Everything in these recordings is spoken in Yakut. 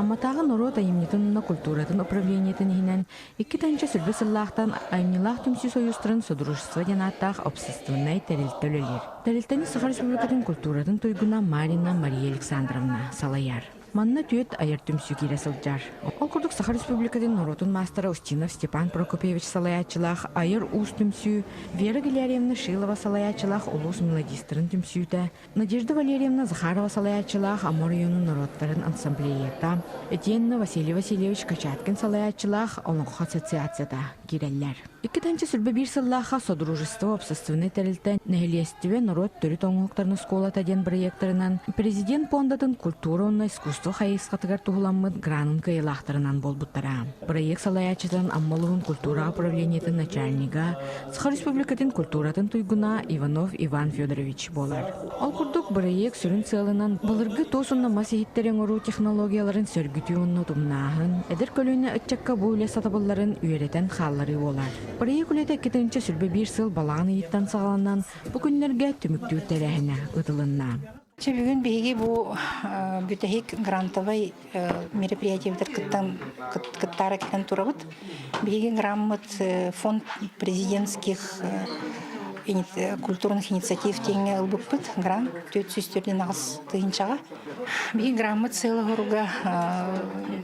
Амматааҕы норуот айымньытын уонна культуратын управлениетын иһинэн 2020 сыллаахтан айымньылаах түмсүү сойуустарын Содружество диэн ааттаах общественнай тэрилтэ үлэлиир. Тэрилтэни Саха Республикатын культуратын туйгуна Марина Мария Александровна салайар. Манна түөрт айар түмсүү киирэ сылдьар. Ол курдук Саха Республикатын норуотун маастара Устинов Степан Прокопьевич салайааччылаах Айар уус түмсүү, Вера Гилярьевна Шилова салайааччылаах улуус мелодистарын түмсүүтэ, Надежда Валерьевна Захарова салайааччылаах Амма оройуонун норуоттарын ассамблеята, итиэннэ Василий Васильевич Качаткин салайааччылаах Олоҥхо ассоциацията киирэллэр. 2021 сыллаахха Содружество уопсастыбаннай тэрилтэ нэһилиэстибэ норуот төрүт оҥоһуктарын оскуолата диэн бырайыактарынан Президент пуондатын культура уонна искусство хайысхатыгар туһуламмыт гранын кыайыылаахтарынан буолбуттара. Бырайыак салайааччытынан Амма улууһун культураҕа управлениетын начальнига, Саха Республикатын культуратын туйгуна Иванов Иван Федорович буолар. Ол курдук, бырайыак сүрүн сыалынан былыргы туос уонна мас иһиттэри оҥоруу технологияларын сөргүтүү уонна утумнааһын, эдэр көлүөнэ ыччакка бу үлэ сатабылларын үөрэтэн хаалларыы буолар. Бырайыак үлэтэ 2021 сыл балаҕан ыйыттан саҕаланан, бу күннэргэ түмүктүүр тэрээһинэ ыытылынна. Чэ, бүгүн биһиги бу бүтэһик грантовай мероприятиебытыгар кыттан кыттаара кэлэн турабыт. Биһиги граммыт фонд президентских культурных инициатив диэҥҥэ ылбыппыт грант 448 тыһыынчаҕа. Биһиги граммыт сыала-соруга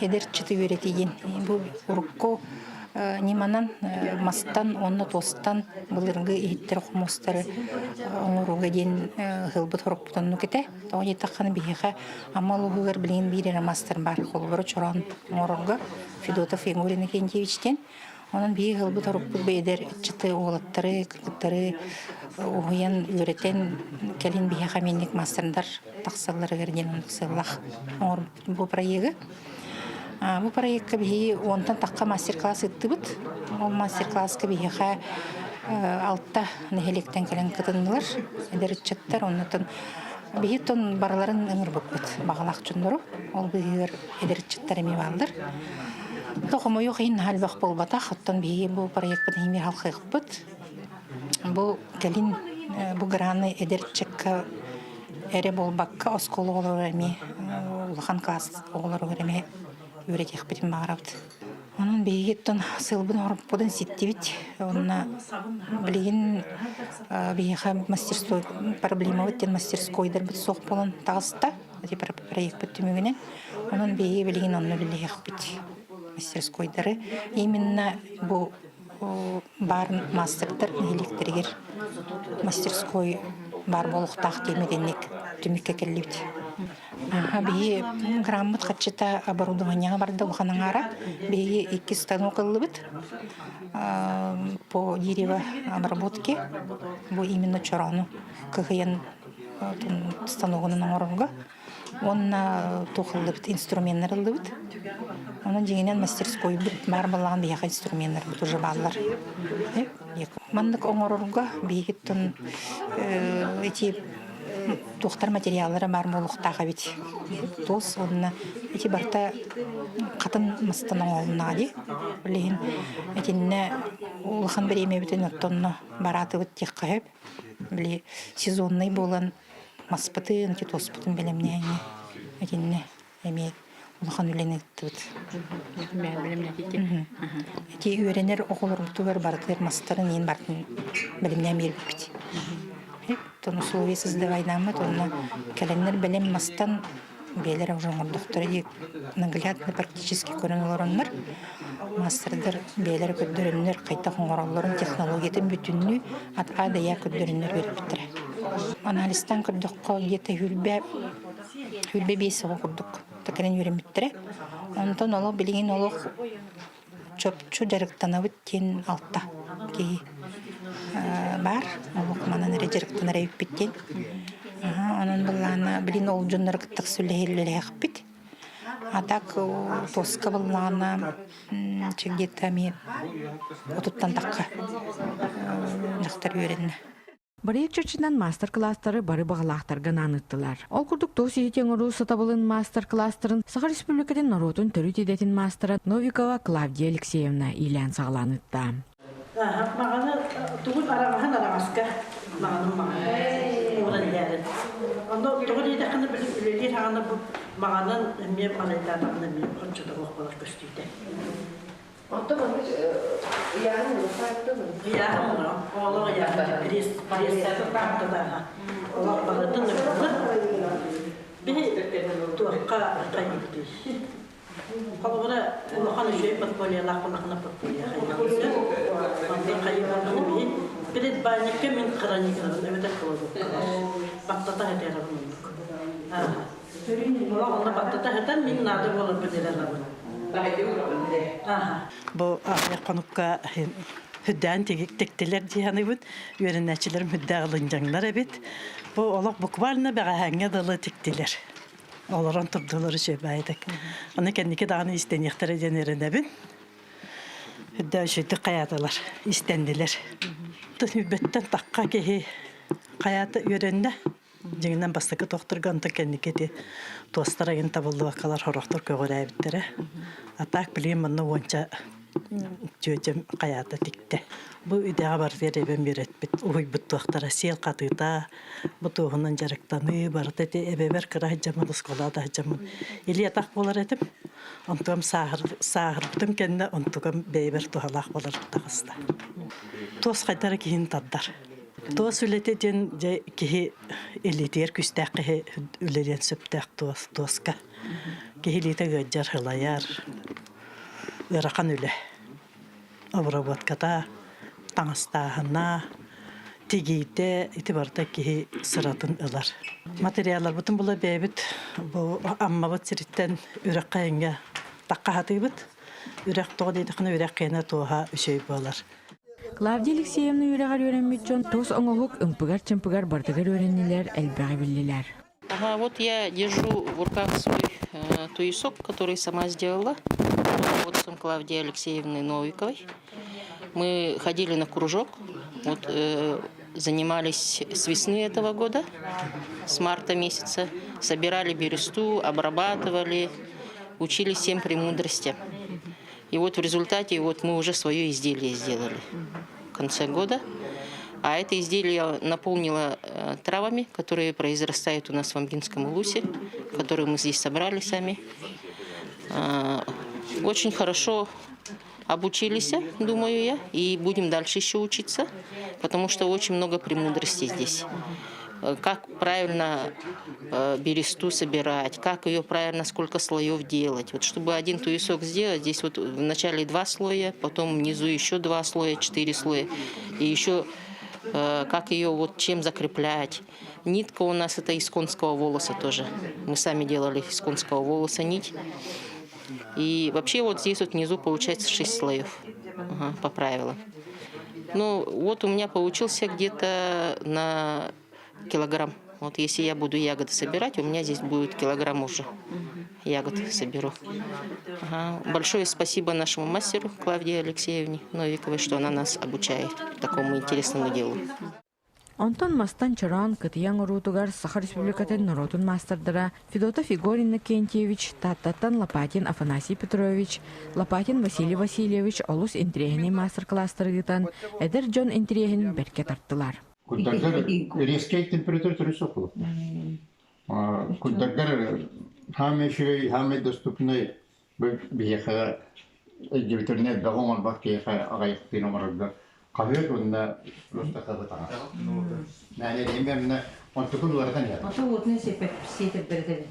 эдэр ыччаты үөрэтии диэн. Бу урукку ньыманан мастан уонна туостан былыргы иһиттэр хомустары оҥорууга диэн ыһылбыт хорукпут оннук этэ. Тоҕо диэтэххинэ биһиэхэ Амма улууһугар билигин биир эрэ мастар баар холобура чороон оҥорорго Федотов Егор Иннокентьевич диэн. Онон биһиги ыһылбыт хорукпут бэйдэр ыччаты уолаттары, кыргыттары уһуйан үөрэтэн кэлин биһиэхэ минник маастардар тахсалларыгар диэн оннук сыаллаах оҥорбут бу проегы. Бу проекка биһиги уонтан тахха мастер-класс ыыттыбыт. Ол мастер-класска биһиэхэ алта нэһилиэктэн кэлэн кытыннылар эдэр ыччаттар. Оннуттан биһи тон барыларын ыҥырбыппыт баҕалаах дьоннору. Ол быыһыгар эдэр ыччаттар эмиэ бааллар. Хомойуох иһин наһаа элбэх буолбатах. Оттон биһиги бу проекпытын эмиэ халхыахпыт. Бу кэлин бу граны эдэр ыччакка эрэ буолбакка, оскуола оҕолоро эмиэ улахан класс оҕолоругар эмиэ үөрэтиэхпитин баҕарабыт. Онон биһиги оттон сыалбын оҥорбуппутун ситтибит. Уонна билигин биһиэхэ мастерской проблемабыт диэн мастерскойдарбыт суох буолан таҕыста. Ити проекпыт түмүгүнэн. Онон биһиги билигин онно үлэлэһиэхпит мастерскойдары. Именно бу баар маастардар нэһилиэктэригэр мастерской баар буолуохтаах диэн итинник түмүккэ кэллибит. Биһи граммыт харчыта оборудованиеҕа барда улахан аҥаара. Биһиги икки станок ыллыбыт по дерево обработки. Бу именно чороону кыһыйан станогунан оҥорорго. Уонна туох ыллыбыт, инструменнар ыллыбыт. Онон дьиҥинэн мастерскойбут баар буоллаҕына биһиэхэ инструменнарбыт уже бааллар. Маннык оҥорорго биһигиттэн ити туохтар материаллара баар буолуохтаах эбит. Туос уонна ити барыта хатын мастан оҥоһулуннаҕа дии. Билигин итиннэ улахан бириэмэбитин оттонно бараатыбыт диэххэ сөп. Били сезоннай буолан маспытын, туоспутун бэлэмнээҥҥэ итиннэ эмиэ улахан үлэни ыыттыбыт. Ити үөрэнэр оҕолорбутугар барытыгар мастарын иин барытын бэлэмнээн биэрбиппит. Тон условия создавайдааммыт уонна кэлэннэр бэлэм мастан бэйэлэрэ уже оҥордохторо дии наглядно практически көрөн олороннор маастардар бэйэлэрэ көрдөрөннөр хайдах оҥороллорун технологиятын бүтүннүү от А до Я көрдөрөннөр үөрэппиттэрэ. Анализтаан көрдөххө где-то хүрбэ хүрбэ биэс оҕо курдук кэлэн үөрэммиттэрэ. Онтон олох билигин олох чопчу дьарыктанабыт диэн алта киһи баар. Олох манан эрэ дьарыктанар эбиппит диэн. Онон былаана билин ол дьоннору кытта сүлэһиллэһэхпит. А так тоска былаана где-то эмиэ отуттан тахха дьахтар үөрэннэ. Бырайыак чэрчитинэн маастар-кылаастары бары баҕалаахтарга анаан ыыттылар. Ол курдук туос иһити оҥоруу сатабылын маастар-кылаастарын Саха Республикатын норуотун төрүт идэтин маастара Новикова Клавдия Алексеевна иилээн саҕалаан ыытта. Маҕаны тугун араҥаһын араҥаска. Маҕаным маҕан. Ууран иһээрин. Онно тоҕо диэтэххинэ били үлэлиир хаҕана бу маҕанан эмиэ балайдаатаҕына эмиэ оччото суох буолар көстүүтэ. Оттон маннык ыйааһын ылсааттын? Ыйааһын олорон, оҕолор ыйааһын пресс пресс олох барытын ыллыр. Биһи туохха хайыыбытый? Холобура, улахан үчүгэй подпольелаах улахана подполье хайыыбытый. Онтон хайыыбытын биһи предбанникка мин хроникаларын эбэтэр кладовкалар. Баттата хэтэрабын оннук. Олох онно баттата хэтэн мин наада буоларбын эрэ ылабын. Бу аҕыйах хонукка үрдээн тиктилэр дии саныыбын. Үөрэнээччилэрим үрдээх ылынньаҥнар эбит. Бу олох буквально бэҕэһээҥҥэ дылы тиктилэр. Олорон турдулар үчүгэйдик. Аны кэнники даҕаны истэниэхтэрэ диэн эрэнэбин. Үрдээх үчүгэйдик хайаатылар, истэннилэр. Үбэттэн тахха киһи хайаата үөрэннэ. Дьиҥинэн бастакы тохторго онтон кэнники ити туостар айын табыллыбаккалар сорохтор көҕүрээбиттэрэ. А так билигин манна уонча түөтүм хайаата тиктэ. Бу идэҕэ барытыгар эбэм үөрэтпит, уһуйбут туохтара сиэл хатыыта, бу туоһунан дьарыктаныы барыта ити эбэбэр кыра сылдьаммын, оскуолаҕа да сылдьаммын илии-атах буолар этим. Онтугам сааһырбытым кэннэ онтугам бэйэбэр туһалаах буолар таҕыста. Туос хайдара киһини тардар. Туос үлэтэ диэн дьэ киһи илиитигэр күүстээх киһи үлэлиэн сөптөөх туос туоска. Киһи илиитэ ыалдьар, сылайар. Ыарахан үлэ. Обработката, таҥастааһына, тигиитэ ити барыта киһи сыратын ылар. Материалларбытын була бэйэбит бу Аммабыт сириттэн үрэххэ эҥҥэ таххаһатыыбыт. Үрэх тоҕо диэтэххинэ үрэх киэнэ туоһа үчүгэй буолар. Клавдия Алексеевна үөрэҕэр үөрэммит дьон тус оҥоһук ымпыгар-чымпыгар барытыгар үөрэннилэр, элбэҕи биллилэр. Ага, вот я держу в руках свой туесок, который сама сделала под руководством Клавдии Алексеевны Новиковой. Мы ходили на кружок, вот, занимались с весны этого года, с марта месяца, собирали бересту, обрабатывали, учили всем премудростям. И вот в результате вот мы уже свое изделие сделали в конце года. А это изделие я наполнила травами, которые произрастают у нас в Амгинском улусе, которые мы здесь собрали сами. Очень хорошо обучились, думаю я, и будем дальше еще учиться, потому что очень много премудростей здесь. Как правильно бересту собирать, как ее правильно, сколько слоев делать. Вот чтобы один туесок сделать, здесь вот вначале два слоя, потом внизу еще два слоя, четыре слоя. И еще как ее вот чем закреплять. Нитка у нас это из конского волоса тоже. Мы сами делали из конского волоса нить. И вообще вот здесь вот внизу получается шесть слоев, ага, по правилам. Ну, вот у меня получился где-то на килограмм. Вот если я буду ягоды собирать, у меня здесь будет килограмм уже ягод соберу. Ага. Большое спасибо нашему мастеру Клавдии Алексеевне Новиковой, что она нас обучает такому интересному делу. Онтон мастан чороон кытыйа оҥоруутугар Саха Республикатын норуотун маастардара Федотов Егор Иннокентьевич, Тааттаттан Лопатин Афанасий Петрович, Лопатин Василий Васильевич олус интэриэһинэй маастар-кылаастары ыытан, эдэр дьон интэриэһин бэркэ тартылар. Куйдаргар резкэй температура төрүт суох буолуохтаах. Куйдаргар хаамай үчүгэй, хаамай доступный биһиэхэ өйдөбүтүрүнэ элбэҕи оҥорбот киһиэхэ аҕыйахтыын оҥорорго хаһыат уонна просто хабытаҕа. Нээлиэмэ онтукун уларытан иһэр. Ото уотун сиэтэрбэрэтэ.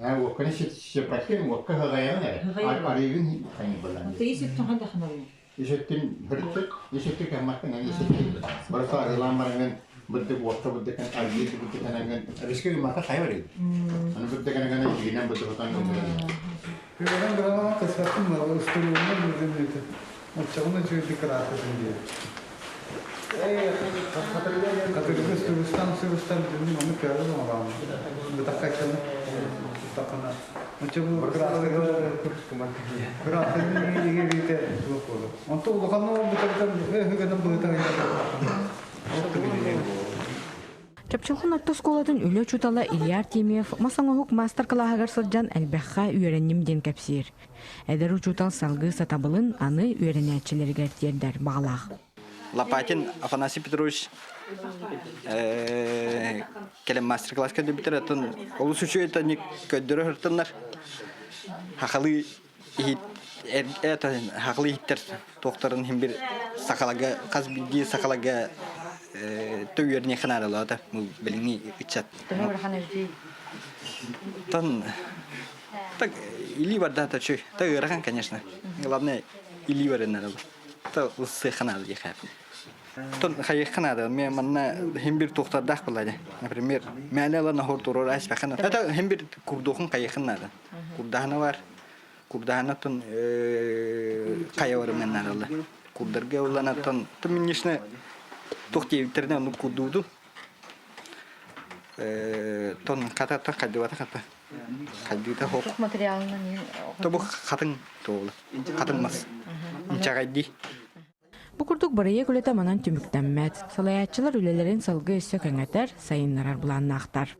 Ээ уокканы сиэппэккин, уокка ыһыҕайаҕын эрэ. Арыыгын хайын Исеттин хандан Исеттин хырыттык, исетти кэммаккын исетти барыта арыылаан бараҥын бырдык уокка бырдыкан аргыый бырдыкан рискэ гыммакка хайа барый. Аны бырдыкан игинэн бырдык отон Күөрэн гранат кэспэттим устурууммар мүрдүммүтэ. Оччоҕуна үчүгэйдик кыраатытын диye. Хатырыгы субустан субустан дүнүм ону көөрү оҥорон. Бытаххайканы тахана. Оччо бу кыраатыгы игириите суох буолар. Онто улаханна буутарытан өһүгэнэн быһытан Чапчылхан орто оскуолатын үлэ учуутала Илья Артемьев мас оҥоһук маастар-кылааһыгар сылдьан элбэххэ үөрэнним диэн кэпсиир. Эдэр учуутал салгыы сатабылын аны үөрэнээччилэригэр тиэрдэр баҕалаах. Лопатин Афанасий Петрович кэлэн мастер-класска дөбүтэр атын олус үчүгэй ник көрдөрө сыртыннар хахалы иһит хахалы иһиттэр туохтарын иһин бир сахалага хас биирдии сахалага төйүөрне ханааралаата билиҥҥи ыччат тан так илии бардаата чүй та ыарахан конечно главное илии барыннарыл та ылсыахха наада диэхэ Тон хайыахха наада. Мен манна хим бир туохтардаах буолла Например, мээлэ ылан оһор турор айспахан. Это хим бир курдуохун хайыахын наада. Курдаһана бар. Курдаһана тон хайа барымын наадалла. Курдарга уллана тон тон миннишне туох диэбиттеринэ ону курдууду. Тон хата тон хайдыбата хата. Хайдыыта хоқ. Материалынан Тобу хатын туолу. Хатын мас. Инчагайди. Бу курдук бырайыак үлэтэ манан түмүктэммэт. Салайааччылар үлэлэрин салгыы өссө кэҥэтэр, сайыннарар былааннаахтар.